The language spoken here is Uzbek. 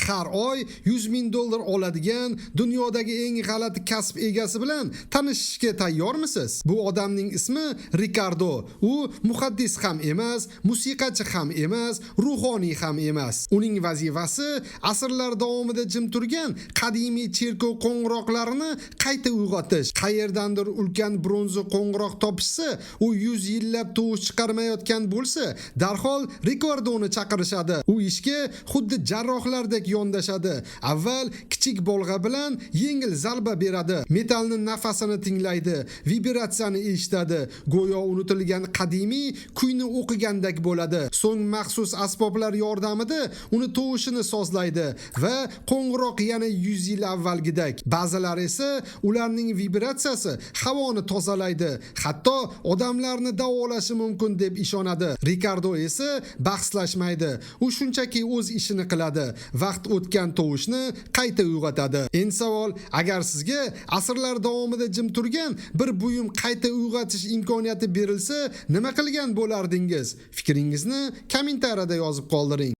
Har oy 100 ming dollar oladigan dunyodagi eng g'alati kasb egasi bilan tanishishga tayyormisiz? Bu odamning ismi Rikardo. U muhaddis ham emas, musiqachi ham emas, ruhoniy ham emas. Uning vazifasi asrlar davomida jim turgan qadimiy cherkov qo'ng'iroqlarini qayta uyg'otish. Qayerdandir ulkan bronza qo'ng'iroq topishsa, u 100 yillab tovush chiqarmayotgan bo'lsa, darhol Rikardoni chaqirishadi. U ishga xuddi jarrohlardek yondashadi. Avval kichik bolg'a bilan yengil zarba beradi. Metallni nafasini tinglaydi, vibratsiyani eshitadi. Go'yo unutilgan qadimiy kuyni o'qigandek bo'ladi. So'ng maxsus asboblar yordamida uni tovushini sozlaydi va qo'ng'iroq yana 100 yil avvalgidek. Ba'zilar esa ularning vibratsiyasi havoni tozalaydi, hatto odamlarni davolashi mumkin deb ishonadi. Rikardo esa bahslashmaydi. U shunchaki o'z ishini qiladi. Vaqt o'tgan tovushni qayta uyg'otadi. Endi savol, agar sizga asrlar davomida jim turgan bir buyum qayta uyg'otish imkoniyati berilsa, nima qilgan bo'lardingiz? Fikringizni kommentariyada yozib qoldiring.